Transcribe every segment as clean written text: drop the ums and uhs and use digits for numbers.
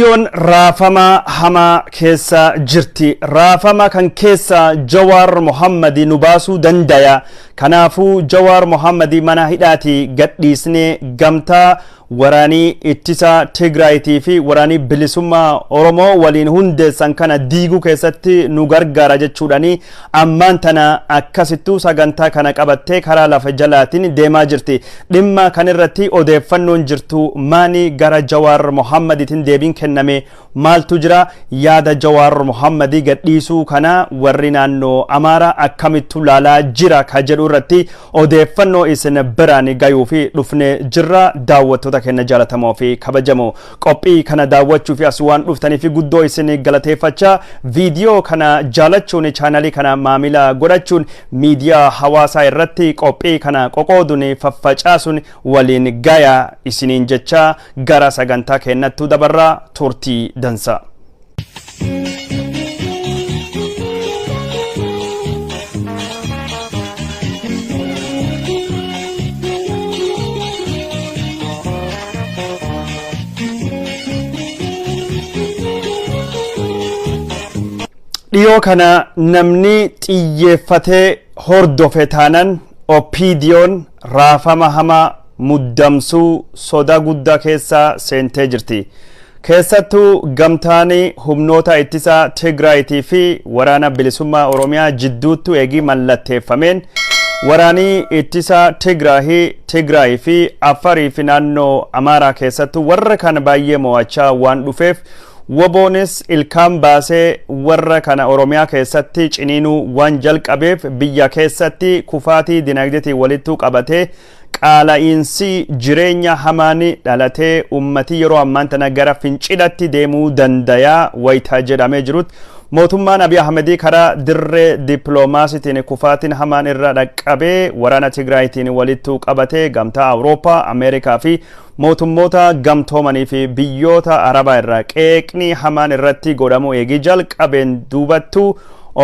OPDOn raafama hamaa keessa jirti. Raafama kan keessa Jawaar Mohammadi nu baasuu dandaya. Kanaafuu Jawaar Mohammadi mana hidhaatii gadhiisnee gamtaa waraanii ittisa Tigraayitii fi waraanii bilisummaa Oromoo waliin hundeessan kana diiguu keessatti nu gargaara jechuudhani ammaan tana akkasittuu sagantaa kana qabattee karaa lafa jalaatiin deemaa jirti. Dhimma kanirratti odeeffannoon jirtu maani? Gara Jawaar Mohammadiitiin deebiin kenname maaltu jira? Yaada Jawaar Mohammadii gadhiisuu kana warri naannoo Amaaraa akkamittu laalaa jira ka jedhu irratti odeeffannoo isin biraan gayuu fi dhufne jirra. Daawwattoota keenya jaalatamoo fi kabajamoo, qophii kana daawwachuu fi as waan dhuftanii fi guddoo isin galateeffachaa, viidiyoo kana jaalachuun, chaanalii kana maamila godhachuun, miidiyaa hawaasaa irratti qophii kana qoqooduun faffacaasuun waliin gaya isiniin jecha gara sagantaa keenyattuu dabarraa. Turtii dansa. Dhiyoo kana namni xiyyeeffatee hordofe taanan OPDOn raafama hamaa muddamsuu sodaa guddaa keessa seentee jirti. Keessattuu gamtaan humnoota ittisa Tigraayitii fi waraana bilisummaa Oromiyaa jidduutti eegii mallatteeffameen waraanii ittisa Tigraay fi Afarii fi naannoo Amaaraa keessattuu warra kana baay'ee mo'achaa waan dhufeef, woboonis ilkaan baasee warra kana Oromiyaa keessatti ciniinuu waan jalqabeef, biyya keessatti kufaatii dinagdeetiin walittuu qabatee qaala'iinsi jireenya hamaan dhalatee ummatii yeroo ammaan tana gara fincilatti deemuu dandayaa wayitaa jedhamee jirutti, mootummaan Abiy Ahmedii karaa dirree dippiloomaasiitiin kufaatiin hamaan irra dhaqqabee waraana Tigraayitiin walittuu qabatee gamtaa Awurooppaa, Ameerikaa fi mootummoota gamtoomanii fi biyyoota Arabaa irraa qeeqni hamaan irratti godhamu eegii jalqabeen duubattu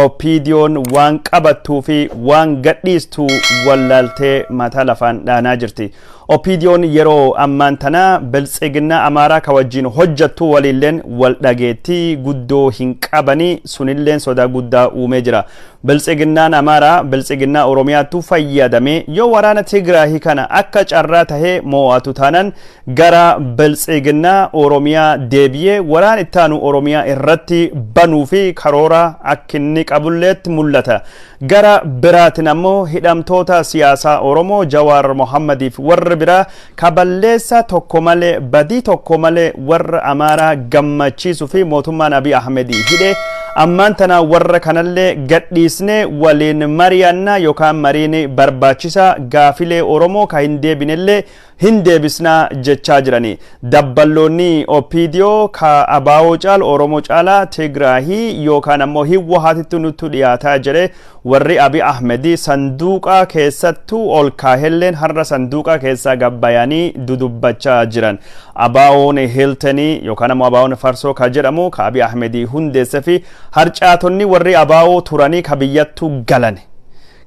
OPDOn waan qabattuu fi waan gadhiistu wallaaltee mataa lafaan dhaanaa jirti. OPDOn yeroo ammaan tana biltsiginnaa Amaaraa ka wajjin hojjettu waliilleen wal dhageettii guddoo hin qabanii, sunilleen sodaa guddaa uumee jira. Biltsiginnaan Amaaraa biltsiginnaa Oromiyaattu fayyadamee yoo waraana Tigraahii kana akka carraa tahee mo'atu taanan gara biltsiginnaa Oromiyaa deebi'ee waraan ittaanu Oromiyaa irratti banuu fi karoora akka inni qabulleetti mul'ata. Gara biraatiin ammoo hidhamtoota siyaasaa Oromoo Jawaar Mohammadiif warri biraa kaballeessa tokko malee, badii tokko malee warra Amaaraa gammachiisuu fi mootummaan Abiy Ahmedii hidhe, ammaan tana warra kanallee gadhiisnee waliin mari'annaa yookaan mariin barbaachisaa, gaafilee Oromoo ka hin deebinellee hin deebisnaa jechaa jirani. Dabballoonni OPDO ka Abaawoo caalu Oromoo caalaa Tigraahii yookaan ammoo Hiwwahaatitti nutti dhiyaataa jedhe warri Abiy Ahmedii sanduuqa keessattuu ol kaahelleen har'a sanduuqa keessaa gabbayanii dudubbachaa jiran. Abaawoon Hiltenii yookaan ammoo Abaawoon Farsoo ka jedhamu ka Abiy Ahmedii hundeesse fi harcaatonni warri Abaawoo turanii ka biyyattuu galan.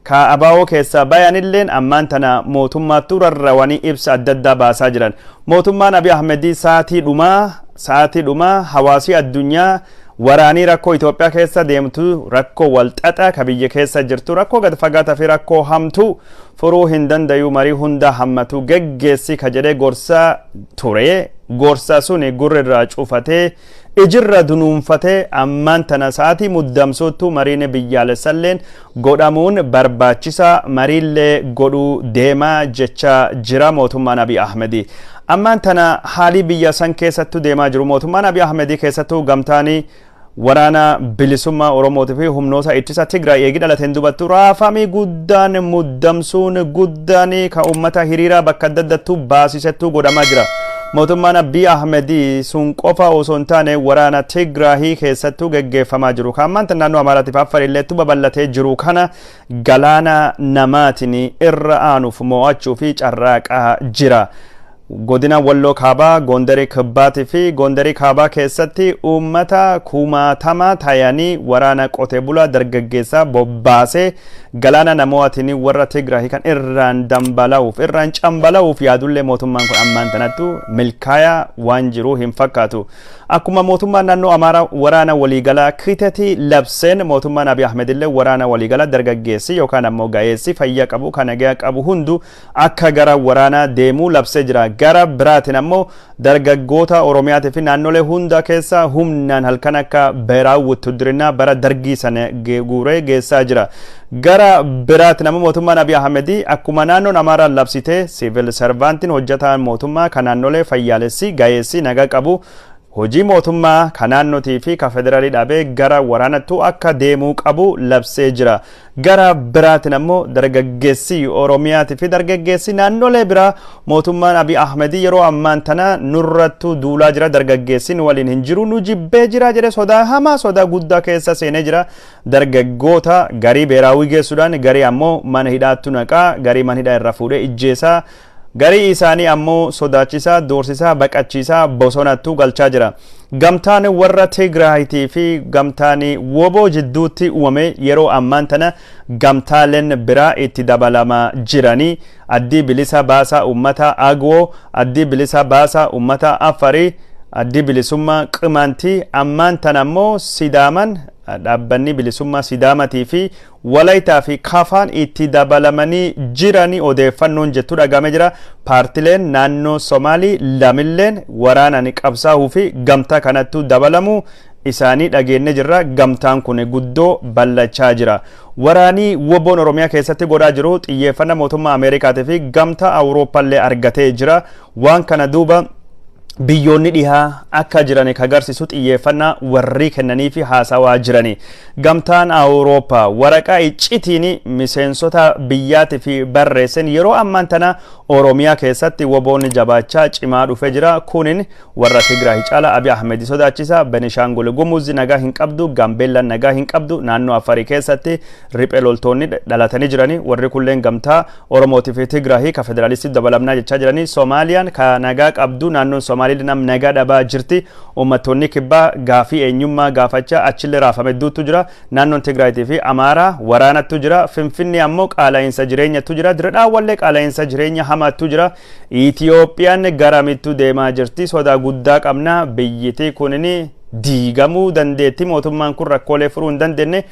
Ka Abaawoo keessaa bayanilleen ammaan tana mootummaattuu rarrawanii ibsa adda addaa baasaa jiran. Mootummaan Abiy Ahmedii sa'aatii dhumaa hawaasii addunyaa waraanii rakkoo Itoophiyaa keessa deemtu, rakkoo walxaxaa ka biyya keessa jirtu, rakkoo gad fagaataa fi rakkoo hamtuu furuu hin dandayu, marii hunda hammatu geggeessi ka jedhee gorsaa ture. Gorsa suni gurri irraa cufatee ijirra dunuunfatee ammaan tana sa'aatii muddamsuuttu mariin biyyaalessalleen godhamuun barbaachisaa, mariillee godhuu deemaa jecha jira mootummaan Abiy Ahmedi. Ammaan tana haalii biyya san keessattuu deemaa jiru, mootummaan Abiy Ahmedii keessattuu gamtaanii waraana bilisummaa Oromootii fi humnoota ittisa Tigraay eegi dhalateen dubattu raafamii guddaan, muddamsuun guddaan ka uummata hiriiraa bakka adda addattuu baasisettuu godhamaa jira. Mootummaan Abiy Ahmedii sun qofa osoo hin taane waraana Tigraahii keessattuu geggeeffamaa jiru. Kan ammaan naannoo Amaaraatiif Affarilleettuu babal'atee jiru kana galaana namaatiin irra aanuuf mo'achuu fi carraaqaa jira. Godina Walloo Kaabaa, Gondarii Kibbaatii fi Gondarii Kaabaa keessatti uummata kumaatama tayanii waraana qotee bulaa dargaggeessaa bobbaasee galaana namootiin warra Tigraahii kan irraan dambala'uuf, irraan cambala'uuf yaadullee mootummaan kun ammaan tanattu milkaayaa waan jiru hin fakkaatu. Akkuma mootummaan naannoo Amaaraa waraana waliigalaa kitatii labseen, mootummaan Abiy Ahmed illee waraana waliigalaa dargaggeessi yookaan ammoo ga'eessi fayyaa qabu kan nagaa qabu hundu akka gara waraanaa deemuu labsee jira. Gara biraatiin ammoo dargaggoota Oromiyaatii fi naannolee hunda keessa humnaan halkan akka beeraa wuttudirinnaa bara Dargii sana guuree geessaa jira. Gara biraatiin ammoo mootummaan Abiy Ahmed akkuma naannoon Amaaraa labsitee, civil servantiin, hojjetaan mootummaa kan naannolee, fayyaalessi ga'eessi nagaa qabu hojii mootummaa kan naannootii fi kan federaalii dhaabee gara waraanattu akka deemuu qabu labsee jira. Gara biraatiin ammoo dargaggeessi Oromiyaatii fi dargaggeessi naannolee biraa mootummaan Abiy Ahmed yeroo ammaan tana nurrattu duulaa jira, dargaggeessi nu waliin hin jiru, nu jibbee jira jedhe sodaa hamaa, sodaa guddaa keessa seenee jira. Dargaggoota garii beeraawii geessuudhaan, garii ammoo mana hidhaattu naqaa, garii mana hidhaa irraa fuudhee ijjeesaa, garii isaanii ammoo sodaachisaa, doorsisaa, baqachiisaa bosonattuu galchaa jira. Gamtaan warra Tigraayitii fi gamtaan Woboo jidduutti uumame, yeroo ammaan tana gamtaaleen biraa itti dabalamaa jiranii, Addii Bilisa Baasaa Uummata Agwoo, Addii Bilisa Baasaa Uummata Afarii, Addii Bilisummaa Qimaantii, ammaan tana ammoo Sidaaman, dhaabbanni bilisummaa Sidaamatii fi Walayitaa fi Kafaan itti dabalamanii jiranii odeeffannoon jettu dhagame jira. Paartileen naannoo Somaalii lamilleen waraanaan qabsaa'uu fi gamtaa kanattu dabalamuu isaanii dhageenye jirra. Gamtaan kun guddoo ballachaa jira. Waraanii Woboon Oromiyaa keessatti godhaa jiru xiyyeeffannaa mootummaa Ameerikaatii fi gamtaa Awurooppaallee argatee jira. Waan kana duuba biyyoonni dhihaa akka jiran ka agarsiisu xiyyeeffannaa warri kennanii fi haasawaa jirani. Gamtaan Awurooppaa waraqaa iccitiin miseensota biyyaatii fi barreessan, yeroo ammaan tana Oromiyaa keessatti Woboon jabaachaa cimaa dhufee jira. Kunin warra Tigraay caala Abiy Ahmed sodaachisa. Benishaangul Gumuz nagaa hin qabdu, Gaambeellaan nagaa hin qabdu, naannoo Afarii keessatti riphee loltoonni dhalatanii jirani. Warri kulleen gamtaa Oromootii fi Tigraay ka federaalistii dabalamnaa jechaa jirani. Somaaliyaan ka nagaa qabdu, naannoon Somaalii nam nagaa dhabaa jirti. Uummattoonni kibbaa gaafii eenyummaa gaafachaa achillee raafame hedduutu jira. Naannoon Tigraayitii fi Amaaraa waraanattu jira. Finfinnee ammoo qaala'insa jireenyatu jira. Diradhaawwallee qaala'insa jireenya hamaatu jira. Itiyoophiyaan garamittu deemaa jirti? Sodaa guddaa qabna. Biyyittii kunin diigamuu dandeetti. Mootummaan kun rakkoolee furuu hin dandeenye,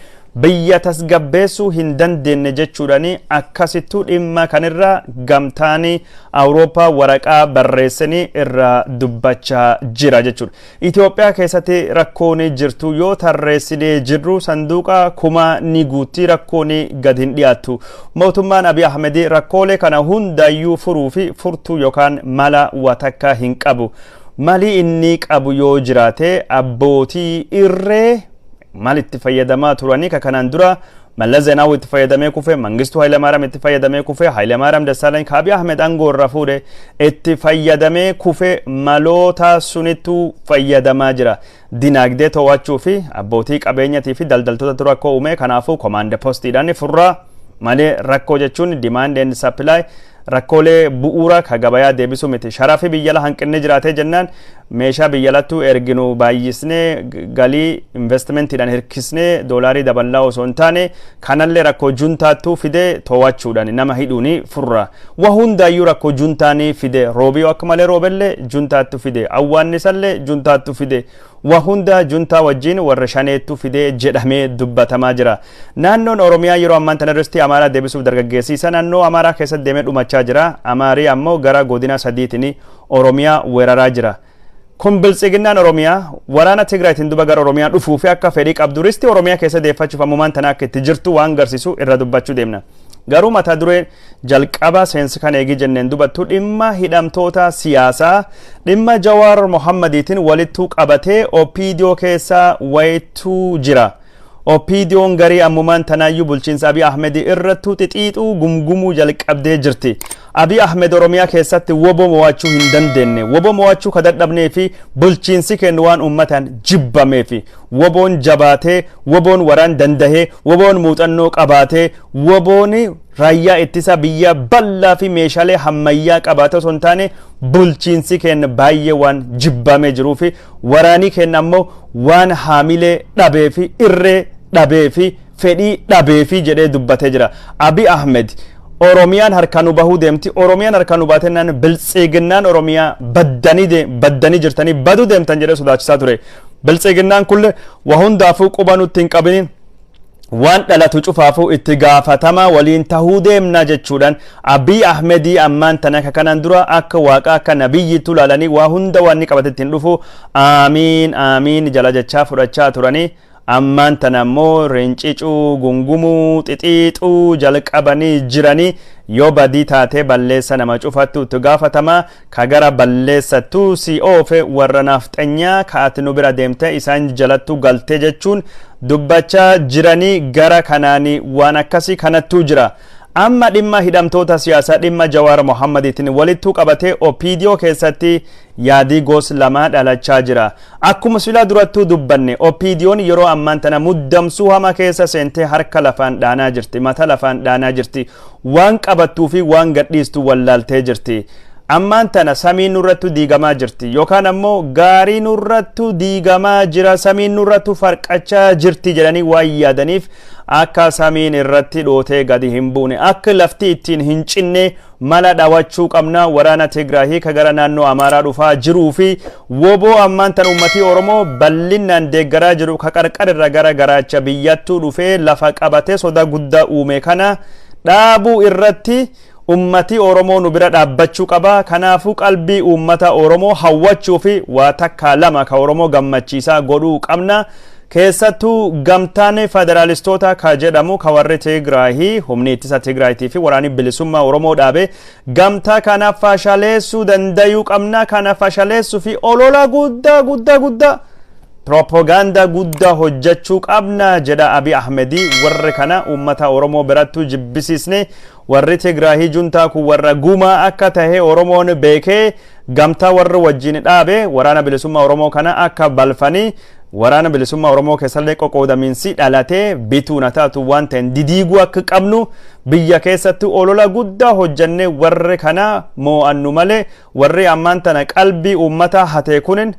biyya tasgabbeessuu hin dandeenye jechuudhaan akkasittuu dhimma kanirra gamtaan Awurooppaa waraqaa barreessanii irraa dubbachaa jira jechuudha. Itoophiyaa keessatti rakkoon jirtu yoo tarreessinee jirru sanduuqa kuma ni guutti, rakkoon gad hin dhiyaattu. Mootummaan Abiy Ahmed rakkoolee kana hundayyuu furuu fi furtuu yookaan mala watakka hin qabu. Mali inni qabu yoo jiraate, abbootii irree maal itti fayyadamaa turanii ka kanaan dura Mallas Zeenaawwi itti fayyadamee kufe, Mangistuu Hayilamaariyaam itti fayyadamee kufe, Hayilamaariyaam Dassaalany ka Abiy Ahmed aangoo irraa fuudhe itti fayyadamee kufe, maloota sunittu fayyadamaa jira. Dinaagdee to'achuu fi abbootii qabeenyatii fi daldaltoota rakkoo uume, kanaafuu command postiidhaan furraa malee, rakkoo jechuun demand and supply, rakkoolee bu'uura ka gabayaa deebisuu miti. Sharafi biyya ala hanqinni jiraatee jennaan, meeshaa biyya alattuu erginu baay'isnee, galii investmentiidhaan hirkisnee doolaarii daballaa osoo hin taane, kanallee rakkoo juntaattuu fide to'achuudhaan, nama hidhuuni furra. Wa hundaayyuu rakkoo juntaanii fide. Roobii akka malee roobellee juntaattu fide, awwaannisallee juntaattu fide, wa hunda juntaa wajjin warra Shaneettu fide jedhamee dubbatamaa jira. Naannoon Oromiyaa yeroo ammaan tana irratti Amaaraa deebisuuf dargaggeessiisa naannoo Amaaraa keessatti deemee dhumachaa jira. Amaarii ammoo gara godina sadiitiin Oromiyaa weeraraa jira. Kun biltsiginnaan Oromiyaa waraana Tigraayitiin duba gara Oromiyaa dhufuu fi akka fedhii qabdu, risti Oromiyaa keessa deeffachuuf ammumaan tana akka itti jirtu waan garsiisu irra dubbachuu deemna. Garuu mata duree jalqaba seensi kan eegi jenneen dubattu, dhimma hidhamtoota siyaasaa, dhimma Jawaar Mohammadiitiin walittuu qabatee OPDO keessa wayituu jira. OPDO'n garii ammumaan tanaayyuu bulchiinsa Abiy Ahmed irrattuu xixiixuu gumgumuu jalqabdee jirti. Abiy Ahmed Oromiyaa keessatti Woboo mo'achuu hin dandeenye. Woboo mo'achuu ka dadhabnee fi bulchiinsi kennu waan uummataan jibbamee fi Woboon jabaatee, Woboon waraan dandahee, Woboon muuxannoo qabaatee, Woboon raayyaa ittisa biyya bal'aa fi meeshaalee hammayyaa qabaatee osoo hin taane, bulchiinsi keenya baay'ee waan jibbamee jiruu fi waraanii keenya ammoo waan haamilee dhabee fi irree dhabee fi fedhii dhabee fi jedhee dubbatee jira. Abiy Ahmed Oromiyaan harkaa nu bahuu deemti. Oromiyaan harkaa nu baatennaan Biltsiginnaan Oromiyaa baddanii jirtanii baduu deemtan jedhee sodaachisaa ture. Biltsiginnaan kulle waa hundaafuu quba nutti hin qabinin, waan dhalatu cufaafuu itti gaafatama waliin tahuu deemna jechuudhaan Abiy Ahmedii ammaan tana akka kanaan dura akka waaqa akka nabiyyiitti ilaalanii waa hunda waan inni qabate ittiin dhufu aamiin aamiin jala jechaa fudhachaa turanii, ammaan tana ammoo rincicuu, gungumuu, xixiixuu jalqabanii jiranii. Yoo badii taatee balleessa nama cufattu itti gaafatama, ka gara balleessattu si oofe warra naafxanyaa, ka ati nu bira deemte isaan jalattu galtee jechuun dubbachaa jiranii. Gara kanaanii waan akkasii kanattuu jira. Amma dhimma hidhamtoota siyaasaa, dhimma Jawaar Mohammadiitiin walittuu qabatee OPDO keessatti yaadii gos lamaa dhalachaa jira. Akkuma silaa durattuu dubbanne, OPDOn yeroo ammaan tana muddamsuu hama keessa seentee harka lafaan dhaanaa jirti, mata lafaan dhaanaa jirti, waan qabattuu fi waan gadhiistu wallaaltee jirti. Ammaan tana samiin nurrattu diigamaa jirti yookaan ammoo gaarii nurrattu diigamaa jira, samiin nurrattu farqachaa jirti jedhanii waan yaadaniif, akka samiin irratti dhootee gadi hin buune, akka lafti ittiin hin cinne mala dhawachuu qabna. Waraana Tigraahii ka gara naannoo Amaaraa dhufaa jiruu fi woboo ammaan tan uummatii Oromoo bal'inaan deeggaraa jiru, ka qarqarirra gara garaacha biyyattuu dhufee lafa qabatee soda guddaa uume kana dhaabuu irratti ummati Oromoo nu bira dhaabbachuu qaba. Kanaafuu qalbii uummata Oromoo hawwachuu fi waa takka lama ka Oromoo gammachiisaa godhuu qabna. Keessattuu gamtaan federaalistoota ka jedhamu, ka warri Tigraahii, humni ittisa Tigraayitii fi waraanni bilisummaa Oromoo dhaabe, gamtaa kana fashaleessuu dandayuu qabna. Kana fashaleessuu fi olola guddaa guddaa guddaa, propagaandaa guddaa hojjechuu qabna jedha Abiy Ahmedii. Warri kana uummata Oromoo birattuu jibbisiisne, warri Tigraahii juntaa kun warra gumaa akka tahe Oromoon beekee, gamtaa warri wajjin dhaabe waraana bilisummaa Oromoo kana akka balfanii, waraana bilisummaa Oromoo keessallee qoqoodamiinsi dhalatee bituu na taatu waan ta'een didiiguu akka qabnu, biyya keessatti olola guddaa hojjannee warri kana moo'annu malee, warri ammaan tana qalbii uummataa hatee kunin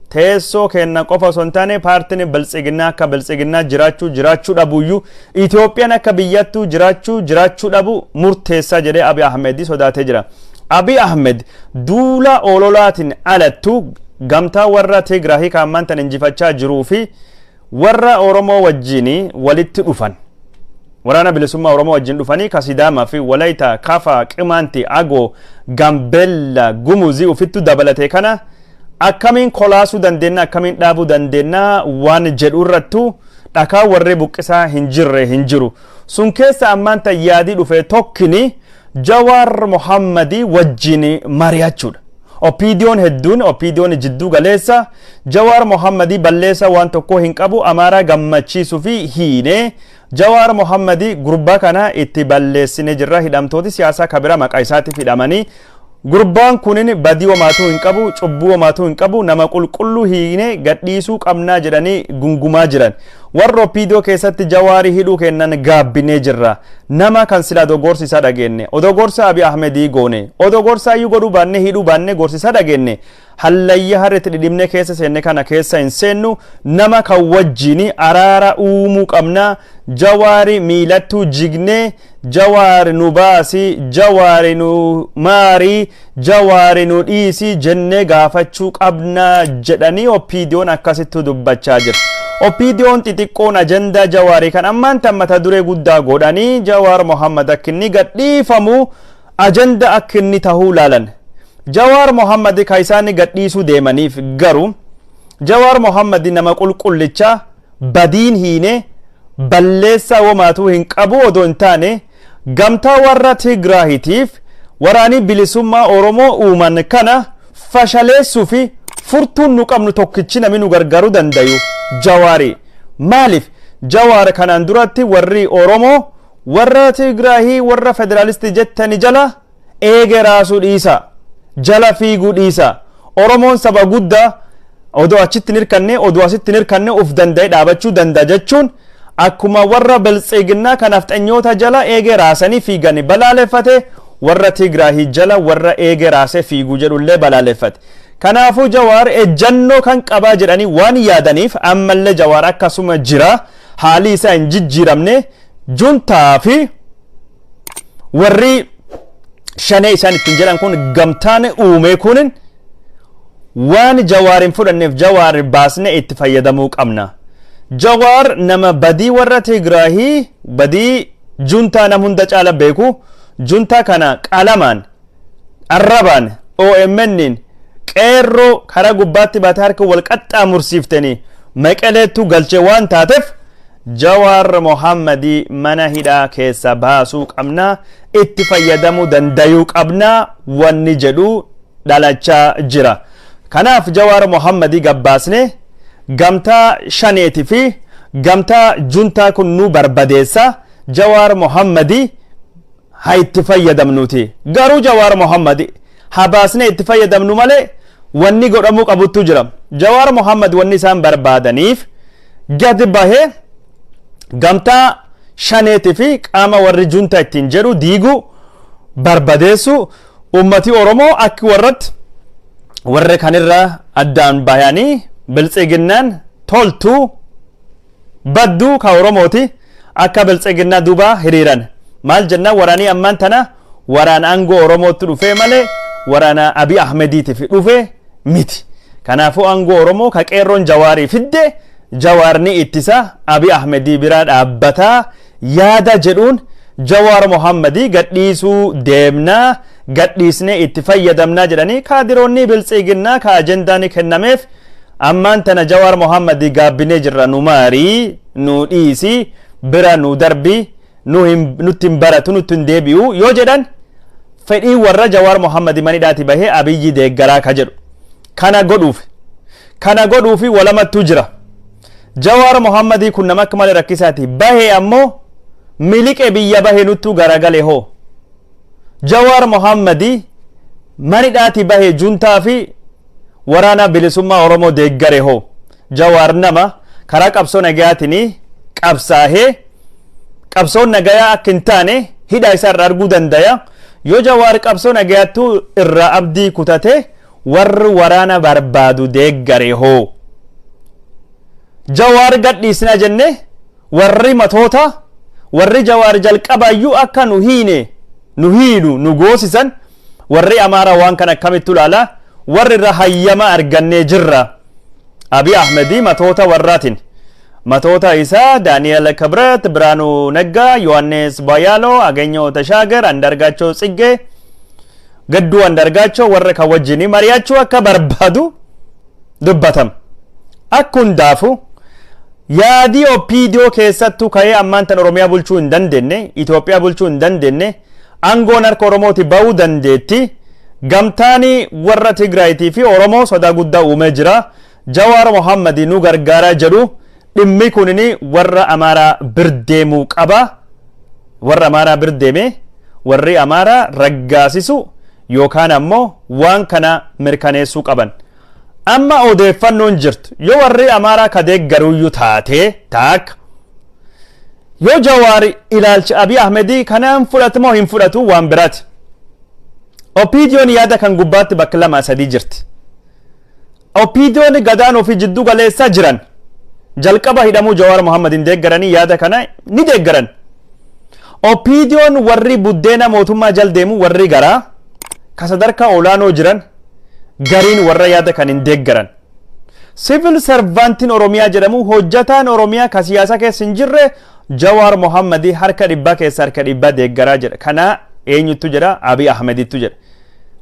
teessoo kenna qofa osoo hin taane, paartiin Biltsiginnaa akka Biltsiginnaa jiraachuu jiraachuu dhabuyyuu, Itoophiyaan akka biyyattuu jiraachuu jiraachuu dhabu murteessaa jedhee Abiy Ahmed sodaatee jira. Abiy Ahmed duula ololaatiin alattu gamtaa warra Tigraahii kan ammaan tan injifachaa jiruu fi warra Oromoo wajjin walitti dhufan, waraana bilisummaa Oromoo wajjin dhufanii, ka Sidaamaa fi Walayita, Kafa, Qimaanti, Agoo, Gambeella, Gumuzii ufittu dabalatee kana akkamiin kolaasuu dandeenya, akkamiin dhaabuu dandeenya waan jedhu irrattu dhakaa warri buqqisaa hin jirre hin jiru. Sun keessa ammaan tan yaadii dhufe tokkini Jawaar Mohammadii wajjin mari'achuudha. OPDOn hedduun, OPDOn jidduu galeessa, Jawaar Mohammadii balleessa waan tokko hin qabu, Amaaraa gammachiisuu fi hiine. Jawaar Mohammadii gurbaa kana itti balleessine jirra, hidhamtooti siyaasaa kabira maqaa isaatiif hidhamanii, gurbaan kunin badii homaatuu hin qabu, cubbuu homaatuu hin qabu, nama qulqulluu hiine gadhiisuu qabnaa jedhanii gungumaa jiran. Warra OPDO keessatti Jawaarii hidhuu kennan gaabbinee jirra. Nama kan silaa dogorsi isaa dhageenye, odoo gorsa Abiy Ahmedii goone, odoo gorsa iyyuu godhuu baanne, hidhuu baanne, gorsi isaa dhageenye, hallayya harreetti dhidhimnee keessa seenne kana keessa hin seennu. Nama kan wajjin araara uumuu qabna. Jawaari miilattuu jignee, Jawaari nu baasi, Jawaari nu maarii, Jawaari nu dhiisi jennee gaafachuu qabna jedhanii OPDOn akkasittu dubbachaa jirti. OPDOn xixiqqoon ajandaa Jawaarii kan ammaan tan mata duree guddaa godhanii, Jawaar Mohammad akka inni gadhiifamu ajanda akka inni tahuu laalan. Jawaar Mohammad ka isaan gadhiisuu deemaniif garuu Jawaar Mohammad nama qulqullichaa, badiin hiine, balleessaa womaatuu hin qabu odoo hin taane, gamtaa warra Tigraahitiif waraanii bilisummaa Oromoo uuman kana fashaleessuu fi furtuun nu qabnu tokkichi namni nu gargaaruu dandayu Jawaari. Maaliif? Jawaar kanaan duratti warri Oromoo warra Tigraahii warra federaalistii jettani jala eege raasuu dhiisa. Jala fiiguu dhiisa. Oromoon saba guddaa, odoo achitti hin hirkanne, odoo asitti hin hirkanne uf danda'e dhaabachuu danda'a jechuun, akkuma warra Biltsiginnaa kanaaf xanyoota jala eegee raasanii fiigani balaaleffate, warra Tigraahii jala warra eegee raasee fiiguu jedhullee balaaleffate. Kanaafuu Jawaar ejjannoo kan qabaa jedhanii waan yaadaniif, ammallee Jawaar akkasuma jira, haalli isaa hin jijjiiramne, juntaa fi Warri shanee isaan ittiin jedhan kun gamtaan uumee kunin waan Jawaar hin fudhanneef Jawaar baasne itti fayyadamuu qabna. Jawaar nama badii warra Tigraahii, badii juntaa nam hunda caala beeku, juntaa kana qalamaan, arrabaan, OMN'n qeerroo karaa gubbaatti baatee harka wal qaxxaamursiiftanii Maqaleettu galchee waan taateef, Jawaar Mohammadii mana hidhaa keessa baasuu qabna, itti fayyadamuu dandayuu qabna wanni jedhu dhalachaa jira. Kanaaf Jawaar Mohammadii gabbaasne gamtaa shaneeti fi gamtaa juntaa kun nu barbadeessa, Jawaar Mohammadii haa itti fayyadamnuti. Garuu Jawaar Mohammad haa baasnee itti fayyadamnu malee wanni godhamuu qabuttu jira. Jawaar Mohammad wanni isaan barbaadaniif gadi bahee gamtaa shaneetii fi qaama warri junta ittiin jedhu diiguu, barbadeessu, ummati Oromoo akki warratti warra kanirraa addaan bayanii biltsiginnaan toltuu badduu ka Oromooti akka biltsiginnaa duuba hiriiran. Maal jennaan, waraanii ammaan tana waraana aangoo Oromootti dhufee malee waraana Abiy Ahmediitiif dhufe miti. Kanaafuu aangoo Oromoo ka qeerroon Jawaarii fidde, Jawaarni ittisa, Abiy Ahmedii bira dhaabbataa yaada jedhuun Jawaar Mohammadii gadhiisuu deemnaa, gadhiisnee itti fayyadamnaa jedhanii kaadiroonni biltsiginnaa ka ajendaan kennameef ammaan tana Jawaar Mohammadii gaabbinee jirra, nu maarii, nu dhiisi, bira nu darbi, nu hin nutti hin baratu, nutti hin deebi'u yoo jedhan, fedhii warra Jawaar Mohammadii manidhaati bahee Abiyyi deeggaraa ka jedhu kana godhuufi walamattuu jira. Jawaar Mohammadii kun nama akka malee rakkisaati. Bahee ammoo miliqe biyya bahee nuttuu garagale hoo? Jawaar Mohammadii manidhaati bahee juntaa fi waraana bilisummaa Oromoo deeggare hoo? Jawaar nama karaa qabsoo nagayaatiin qabsaahee qabsoon nagayaa akka hin taane hidha isaa irraa arguu dandaya. Yoo Jawaar qabsoo nagayaattuu irraa abdii kutate, warri waraana barbaadu deeggare hoo? Jawaar gadhiisna jenne, warri matoota warri Jawaar jalqabaayyuu akka nu hiine, nu hiinu, nu goosisan, warri Amaaraa waan kana akkamitti ilaala? Warri irra hayyama argannee jirra. Abiy Ahmedii matoota warraatiin, matoota isaa Daani'el Kibret, Biraanuu Naggaa, Yohannes Bayaaloo, Aganyoo Tashaagar, Andargaachoo Tsiggee, Gadduu Andargaachoo, warra kan wajjin mari'achuu akka barbaadu dubbatama. Akka hundaafu yaadii OPDO keessattuu ka'ee ammaan tan Oromiyaa bulchuu hin dandeenye, Itoophiyaa bulchuu hin dandeenye, aangoon harka Oromooti ba'uu dandeetti. Gamtaan warra Tigraayitii fi Oromoo sodaa guddaa uumee jira. Jawaar Mohammadii nu gargaaraa jedhu, dhimmi kunini warra Amaaraa birdeemuu qaba. Warra Amaaraa birdeeme, warri Amaaraa raggaasisu yookaan ammoo waan kana mirkaneessuu qaban. Amma odeeffannoon jirtu, yoo warri Amaaraa ka deeggaruyyuu taatee taakka, yoo Jawaar ilaalcha Abiy Ahmedii kanaan fudhatu moo hin fudhatu waan biraati. OPDOn yaada kan gubbaatti bakka lama sadii jirti. OPDOn gadaan ofii jidduu galeessaa jiran jalqaba hidhamuu Jawaar Mohammadin deeggaranii, yaada kana ni deeggaran. OPDOn warri buddeena mootummaa jal deemu, warri garaa ka sadarkaa olaanoo jiran gariin warra yaada kan hin deeggaran. Civil servantiin Oromiyaa jedhamu, hojjataan Oromiyaa ka siyaasa keessa hin jirre, Jawaar Mohammadii harka dhibbaa keessa harka dhibbaa deeggaraa jedha. Kana eenyuttu jedha? Abiy Ahmedittu jedha.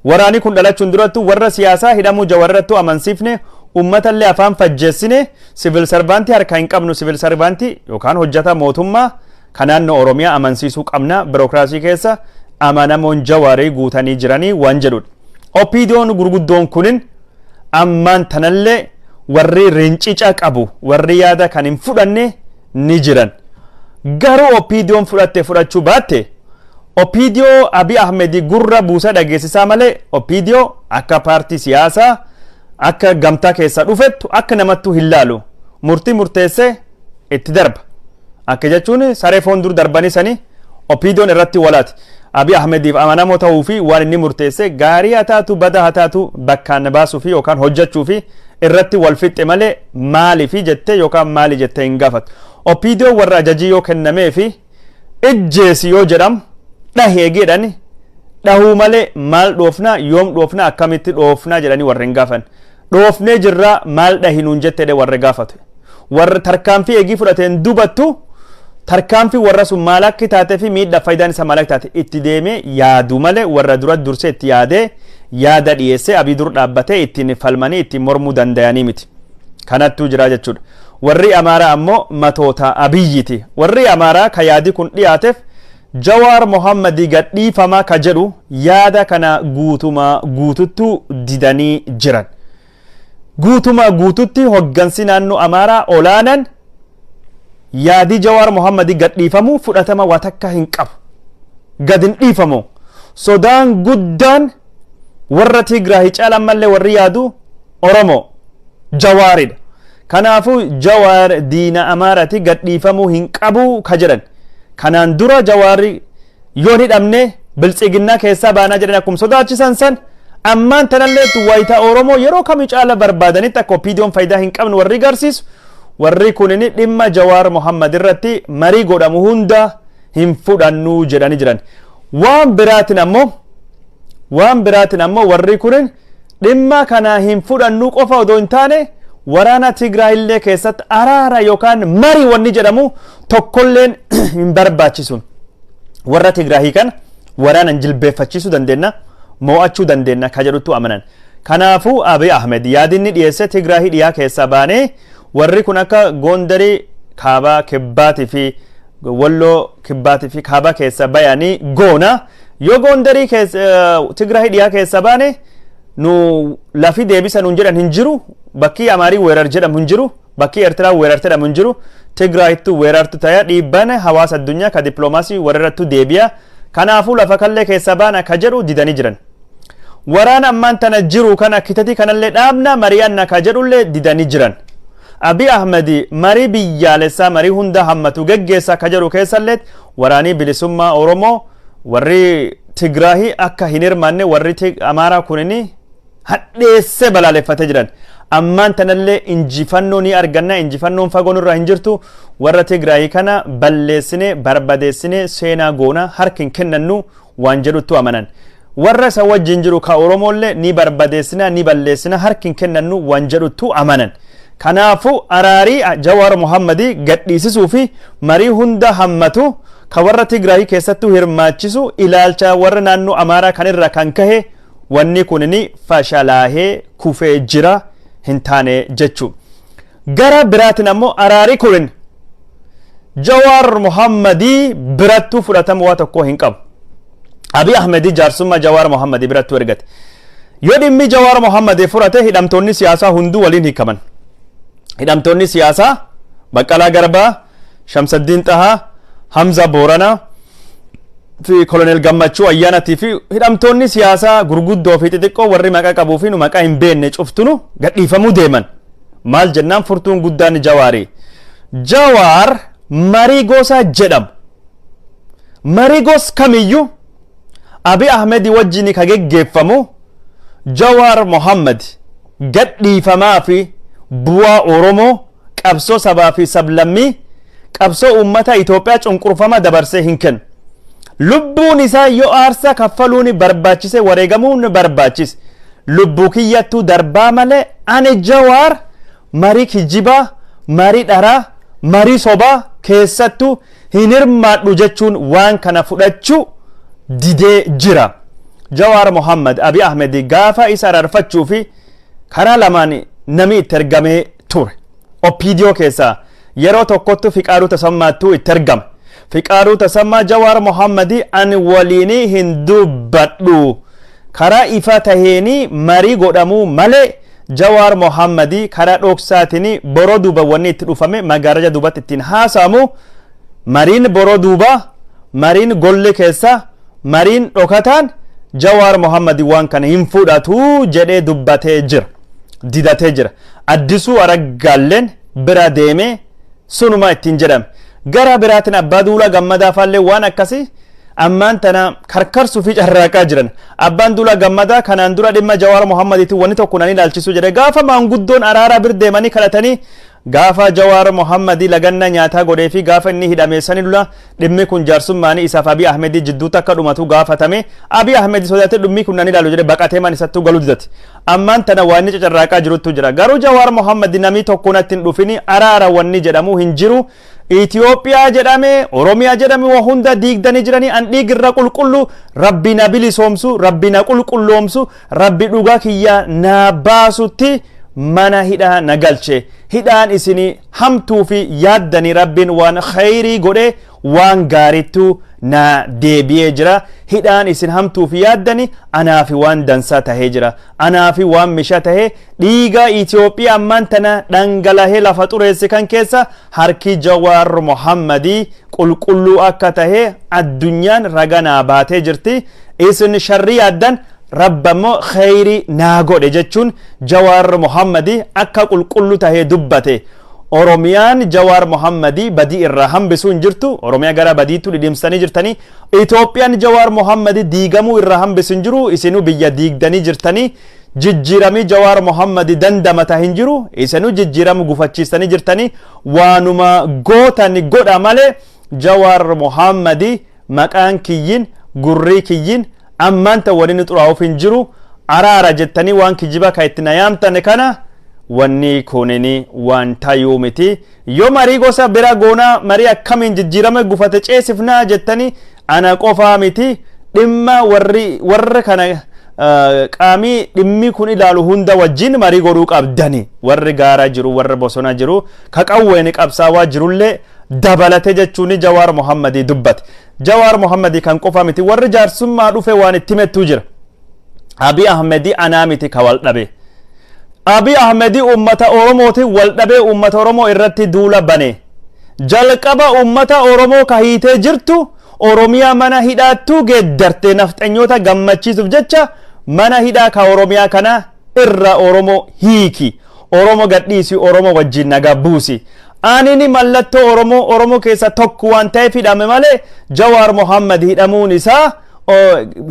Waraanni kun dhalachuun durattu warra siyaasaa hidhamuu Jawaar irrattuu amansiifne, uummatallee afaan fajjeessine, civil servantii harka hin qabnu, civil servantii yookaan hojjataa mootummaa kan naannoo Oromiyaa amansiisuu qabna, birookiraasii keessa amanamoon Jawaarii guutanii jiranii waan jedhudha. OPDOn gurguddoon kunin ammaan tanallee warri rincica qabu, warri yaada kan hin fudhanne ni jiran. Garuu OPDOn fudhatte fudhachuu baatte, OPDO Abiy Ahmed gurra buusa dhageessisaa malee, OPDO akka paartii siyaasaa, akka gamtaa keessa dhufettu, akka namattuu hin laalu. Murtii murteessee itti darba. Akka jechuun saree foon dur darbanii sanii OPDOn irratti walaati. Abiy Ahmediif amanamoo ta'uu fi waan inni murteesse gaarii haa taatu, badaa haa taatu, bakkaan baasuu fi yookaan hojjechuu fi irratti wal fixxe malee maaliifi jettee yookaan maali jettee hin gaafatu. OPDO warra ajajii yoo kennamee fi ijjeesi yoo jedhamu Dhahee jedhani dhahuu malee maal dhoofnaa, yoom dhoofnaa, akkamitti dhoofnaa jedhanii warri hin gaafan. Dhoofnee jirraa, maal dhahi nuun jettee warri gaafatu. Warri tarkaanfii eegii fudhateen dubattu tarkaanfii warra sun maal akka taatee fi miidhaa faayidaan isaa maal akka taate itti deemee yaadu malee, warra dura dursee itti yaadee yaada dhiyeessee Abii dur dhaabbatee ittiin falmanii ittiin mormuu danda'anii miti. Kanattuu jira jechuudha. Warri Amaaraa ammoo matoota Abiyyiti. Warri Amaaraa ka yaadi kun dhiyaateef Jawaar Mohammadii gadhiifamaa ka jedhu yaada kana guutumaa guututtuu didanii jiran. Guutumaa guututti hoggansi naannoo Amaaraa olaanaan yaadii Jawaar Mohammadii gadhiifamuu fudhatama waa takka hin qabu. Gad hin dhiifamu. Sodaan guddaan warra Tigraay caalaan mallee warri yaadu Oromoo Jawaaridha. Kanaafuu Jawaar diina Amaaraati, gadhiifamuu hin qabu ka jedhan. Kanaan dura Jawaarri yoo hin hidhamne Biltsiginnaa keessaa baanaa jedhan akkuma sodaachisan san, ammaan tanallee wayitaa Oromoo yeroo kamii caala barbaadanitti akka OPDOn faayidaa hin qabne warri garsiisu, warri kunin dhimma Jawaar Mohammad irratti marii godhamu hunda hin fudhannuu jedhanii jiran. Waan biraatiin ammoo warri kunin dhimma kana hin fudhannuu qofa odoo hin taane, waraana Tigraayillee keessatti araara yookaan marii wanni jedhamu tokkolleen hin barbaachisu. Warra Tigraahii kana waraanan jilbeeffachiisuu dandeenya, mo'achuu dandeenya ka jedhutu amanan. Kanaafuu Abiy Ahmed yaadinni dhiyeesse Tigraahii dhiyaa keessaa baanee warri kun akka Gondarii kaabaa kibbaatii fi Walloo kibbaatii fi kaabaa keessa bayanii goona. Yoo Gondarii keessa, Tigraahii dhiyaa keessa baane, nu lafi deebisa nuun jedhan hin jiru. Bakki Amaarii weerar jedhamu hin jiru, bakki Eertiraa weerar jedhamu hin jiru. Tigraayittu weerartu ta'ee dhiibbaan hawaasa addunyaa ka dippiloomaasii warra deebi'a. Kanaafuu lafa kallee keessa baana ka jedhu didanii jiran. Waraana ammaan tana jiru kana kitatii kanallee dhaabna, mari'anna ka jedhullee didanii jiran. Abiy Ahmed marii biyyaalessaa, marii hunda hammatu geggeessaa ka jedhu keessallee waraanii bilisummaa Oromoo warri Tigraahii akka hin hirmaanne warri Amaaraa kunini hadheessee balaaleffatee jiran. Ammaan tanallee injifannoo ni arganna, injifannoon fagoo nurraa hin jirtu. Warra Tigraahii kana balleessine, barbadeessine, seenaa goona, harki hin kennannu waan jedhuttu amanan. Warra isa wajjin jiru ka Oromoollee ni barbadeessina, ni balleessina, harki hin kennannu waan jedhuttu amanan. Kanaafuu araarii Jawaar Muhammadii gadhiisisuu fi marii hunda hammatu ka warra Tigraahii keessattuu hirmaachisu ilaalcha warra naannoo Amaaraa kanirra kan kahe wanni kun ni fashalaahee kufee jira, hin taane jechuu. Gara biraatiin ammoo araarii kun Jawaar Muhammadii birattuu fudhatama waa tokko hin qabu. Abiy Ahmedii jaarsummaa Jawaar Muhammadii birattuu ergate. Yoo dhimmi Jawaar Muhammadii furate, hidhamtoonni siyaasaa hunduu waliin hiikaman. Hidhamtoonni siyaasaa Baqqalaa Garbaa, Shamsaddiin Xahaa, Hamza Booranaa fi Koloneel Gammachuu Ayyaanatii fi hidhamtoonni siyaasaa gurguddoo fi xixiqqoo warri maqaa qabuu fi nu maqaa hin beekne cuftunu gadhiifamuu deeman. Maal jennaan furtuun guddaan Jawaarii. Jawaar marii gosa jedhamu, marii gos kamiyyuu Abiy Ahmedii wajjin ka geggeeffamu Jawaar Mohammad gadhiifamaa fi bu'aa Oromoo, qabsoo sabaa fi sablammii, qabsoo uummata Itoophiyaa cunqurfama dabarsee hin kennu. Lubbuun isaa yoo aarsaa kaffaluun barbaachise, wareegamuun barbaachise, lubbuu kiyyattuu darbaa malee ani Jawaar marii kijibaa, marii dharaa, marii sobaa keessattuu hin hirmaadhu jechuun waan kana fudhachuu didee jira. Jawaar Mohammad Abiy Ahmed gaafa isa araarfachuu fi karaa lamaan nami itti ergamee ture. OPDO keessaa yeroo tokkottu Fiqaaduu Tasammaattuu itti ergame. Fiqaaduu Tasammaa Jawaar Mohammad ani waliin hin dubbadhu. Karaa ifa taheeni marii godhamuu malee Jawaar Mohammad karaa dhoksaatiin boroo duuba wanni itti dhufame magaaraja duubatti ittiin haasamu, mariin boroo duuba, mariin golli keessa, mariin dhokataan Jawaar Mohammad waan kana hin fudhatu jedhee dubbatee jira. Didatee jira. Addisuu Araggaalleen bira deemee sunuma ittiin jedhame. Gara biraatiin Abbaa Duulaa Gammadaa faallee waan akkasii ammaan tana karkarsuu fi carraaqaa jiran. Abbaan Duulaa Gammadaa kanaan dura dhimma Jawaar Mohammadiitiin wanni tokko nan ilaalchisu jedhe gaafa maanguddoon araaraa bir deemanii kadhatanii Gaafa Jawaar Mohammadii laganna nyaataa godhee fi gaafa inni hidhame sani lula dhimmi kun jaarsummaanii isaaf Abiy Ahmedii jidduutti akka dhumatu gaafatame. Abiy Ahmed sodaatee dhimmi kun nan ilaalu jedhee baqatee man isattuu galuu didate. Ammaan tana waan inni cacarraaqaa jiruttu jira. Garuu Jawaar Mohammad namni tokko natti hin dhufini, araara wanni jedhamu hin jiru. Itoophiyaa jedhame, Oromiyaa jedhame, waa hunda diigdanii jiranii, an dhiigirra qulqullu, Rabbi na bilisoomsu, Rabbi na qulqulloomsu, Rabbi dhugaa kiyya na baasutti mana hidhaa na galche. Hidhaan isinii hamtuu fi yaaddanii Rabbiin waan khayrii godhe, waan gaarittu na deebi'ee jira. Hidhaan isin hamtuu fi yaaddani anaafi waan dansaa tahee jira. Anaafi waan misha tahee. Dhiiga Itoophiyaa ammaan tana dhangalahee lafa xureesse kan keessa harki Jawaar Mohammadii qulqulluu akka tahe addunyaan raga naa baatee jirti. Isin sharrii yaaddan, Rabba immoo khayrii naa godhe jechuun Jawaar Mohammadii akka qulqullu tahee dubbate. Oromiyaan Jawaar Mohammadii badii irraa hambisuu hin jirtu. Oromiyaa gara badiitu dhidhimsanii jirtanii. Itoophiyaan Jawaar Mohammadii diigamuu irraa hambisu hin jiru. Isinuu biyya diigdanii jirtanii. Jijjiiramii Jawaar Mohammadii dandamata hin jiru. Isinuu jijjiiramu gufachiistanii jirtanii. Waanuma gootan godha malee Jawaar Mohammadii maqaan kiyyin gurrii kiyyin ammaan tan waliin xuraa'uuf hin jiru. Araara jettanii waan kijiba ka itti na yaamtan kana, wanni kunini waan tayuu miti. Yoo marii gosa bira goonaa, marii akkamiin jijjiirama gufate ceesifnaa jettanii, ana qofaa miti, dhimma warri warra kana qaamii dhimmi kun ilaalu hunda wajjin marii godhuu qabdani. Warri gaara jiru, warri bosona jiru, ka qawween qabsaawaa jirullee dabalate jechuun Jawaar Mohammadii dubbate. Jawaar Mohammadii kan qofa miti, warri jaarsummaa dhufe waan itti himettuu jira. Abiy Ahmedii anaa miti ka wal dhabe. Abiy Ahmedii uummata Oromootiin wal dhabee uummata Oromoo irratti duula bane. Jalqaba uummata Oromoo ka hiitee jirtu Oromiyaa mana hidhaattuu geeddarte nafxanyoota gammachiisuuf jecha mana hidhaa ka Oromiyaa kana irra Oromoo hiiki. Oromoo gadhiisi, Oromoo wajjin nagaa buusi. Anini mallattoo Oromoo, Oromoo keessa tokko waan ta'eef hidhame malee Jawaar Mohammad hidhamuun isaa,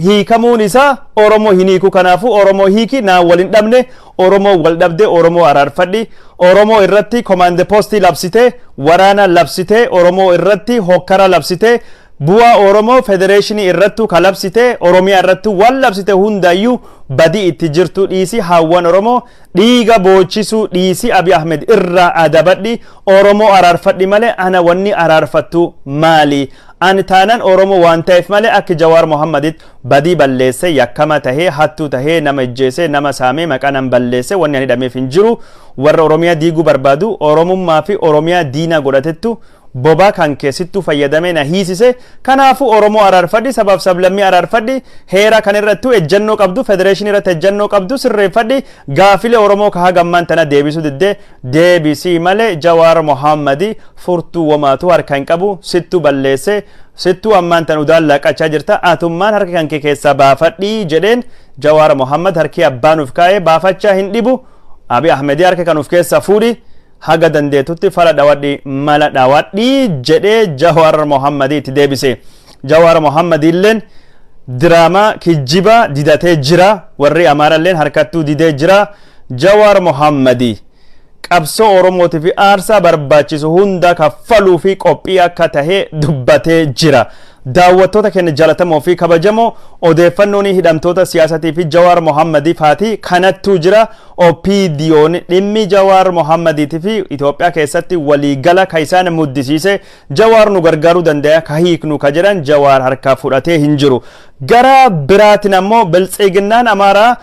hiikamuun isaa Oromoo hin hiiku. Kanaafuu Oromoo hiiki, naan wal hin dhabne, Oromoo wal dhabde Oromoo araarfadhi. Oromoo irratti command postii labsite, waraana labsite, Oromoo irratti hokkara labsite, bu'aa Oromoo federeeshinii irrattu ka labsite, Oromiyaa irrattu waan labsite hundayyuu badii itti jirtu dhiisi, haawwan Oromoo dhiiga boochisuu dhiisi, Abiy Ahmed irraa adabadhi, Oromoo araarfadhi malee ana wanni araarfattu maali? Ani taanan Oromoo waan ta'eef malee akka Jawaar Mohammaditti badii balleesse, yakkama tahee, hattuu tahee, nama ijjeese, nama saamee, maqaa nan balleesse wanni ani hidhameef hin jiru. Warra Oromiyaa diiguu barbaadu, Oromummaa fi Oromiyaa diina godhatettu bobaa kan keessittuu fayyadamee na hiisise. Kanaafuu Oromoo araarfadhi, sabaaf sablammii araarfadhi, heera kan irrattuu ejjannoo qabdu, federeeshinii irratti ejjannoo qabdu sirreeffadhi, gaafilee Oromoo ka hagammaan tana deebisuu diddee deebisii malee Jawaar Mohammadi furtuu womaatu harka hin qabu, sittuu balleesse, sittuu ammaan tan udaan laqachaa jirta, atummaan harka kan kee keessaa baafadhii jedheen. Jawaar Mohammad harki abbaan uf kaa'ee baafachaa hin dhibu. Abiy Ahmedii harka kan uf keessaa fuudhi, haga dandeetutti fala dhawadhi, mala dhawadhi jedhee Jawaar Mohammadii itti deebise. Jawaar Mohammadii illeen diraamaa kijjiba didatee jira. Warri Amaaralleen harkattuu didee jira. Jawaar Mohammadii qabsoo Oromootii fi aarsaa barbaachisu hunda kaffaluu fi qophii akka tahe dubbatee jira. Daawwattoota keenya jaalatamoo fi kabajamoo, odeeffannoon hidhamtoota siyaasatii fi Jawaar Mohammadii faati kanattuu jira. OPDO'n dhimmi Jawaar Mohammadiitii fi Itoophiyaa keessatti waliigala ka isaan muddisiise, Jawaar nu gargaaruu danda'a ka hiiknu ka jedhan Jawaar harkaa fudhatee hin jiru. Gara biraatiin ammoo Biltsiginnaan Amaaraa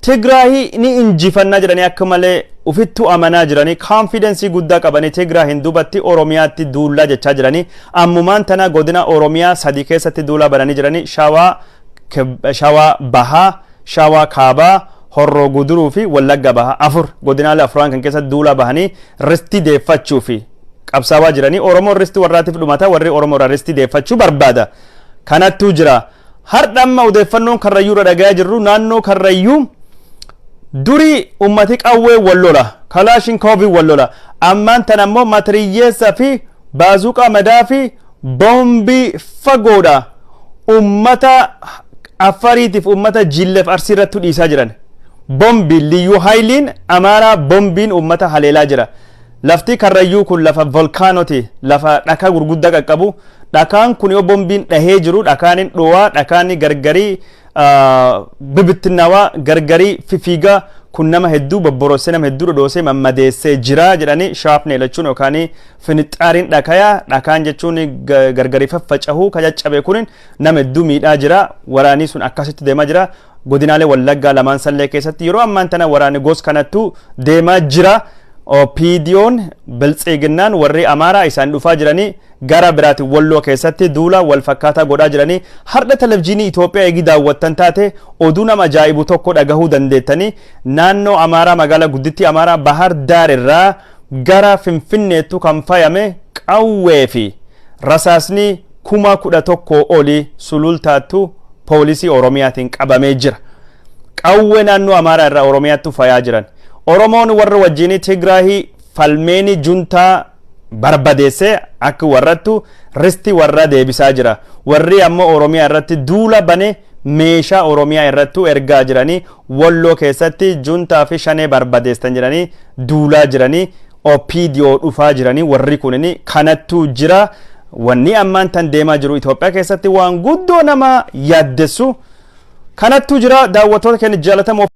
Tigraahii ni injifannaa jedhanii akka malee ufittuu amanaa jiranii, confidence guddaa qabanii Tigraahiin duubatti Oromiyaatti duullaa jechaa jiranii. Ammumaan tana godina Oromiyaa sadii keessatti duulaa bananii jiranii: Shawaa Bahaa, Shawaa Kaabaa, Horroo Guduruu fi Wallagga Bahaa, afur, godinaalee afuran kan keessatti duulaa bahanii ristii deeffachuu fi qabsaawaa jiranii. Oromoon ristii warraatiif dhumata, warri Oromoo irraa ristii deeffachuu barbaada. Kanattuu jira. Har'a amma odeeffannoon Karrayyuu irra dhagayaa jirru, naannoo Karrayyuu durii ummati qawwee wal lola, kalaashinkooviin wal lola. Ammaan tana ammoo matiriyyeessa fi baazuqaa madaa fi boombii fagoodha ummata Affariitiif ummata Jilleef Arsii irratti dhiisaa jiran. Boombii liyyuu haayiliin Amaaraa boombiin ummata haleelaa jira. Lafti Karrayyuu kun lafa volkaanoti, lafa dhakaa gurguddaa qaqqabu. Dhakaan kun yoo bombiin dhahee jiru dhakaan hin dhowaa, dhakaan gargarii bibittinnaawaa, gargarii fifiigaa. Kun nama hedduu bobborossee, nama hedduu dhodhoosee mammadeessee jira jedhanii. Shrapnel jechuun yookaan finixxaariin dhakayaa, dhakaan jechuun gargarii faffacahuu ka caccabe kun nama hedduu miidhaa jira. Waraanii sun akkasitti deemaa jira. Godinaalee Wallaggaa lamaan sallee keessatti yeroo ammaan tana waraani gos kanattu deemaa jira. OPDO'n Biltsiginnaan warri Amaaraa isaan dhufaa jiranii, gara biraati Walloo keessatti duula wal fakkaataa godhaa jiranii. Har'a televizyiinii Itoophiyaa eegi daawwattan taate oduu nama ajaa'ibu tokko dhagahuu dandeettanii. Naannoo Amaaraa, magaalaa guddittii Amaaraa Bahar Daar irraa gara Finfinneettu kan fayame qawwee fi rasaasni 11,000 olii Sulultaattu poolisii Oromiyaatiin qabamee jira. Qawwee naannoo Amaaraa irraa Oromiyaattu fayaa jiran. Oromoon warra wajjinii Tigraahii falmeeni juntaa barbadeessee akka warrattu risti warra deebisaa jira. Warri ammoo Oromiyaa irratti duula bane meeshaa Oromiyaa irrattu ergaa jiranii. Walloo keessatti juntaa fi Shanee barbadeessan jedhanii duulaa jiranii. OPDO dhufaa jiranii warri kunini kanattu jira. Wanni ammaan tan deemaa jiru Itoophiyaa keessatti waan guddoo nama yaaddessu kanattu jira, daawwattoota keenya jaalatamoo.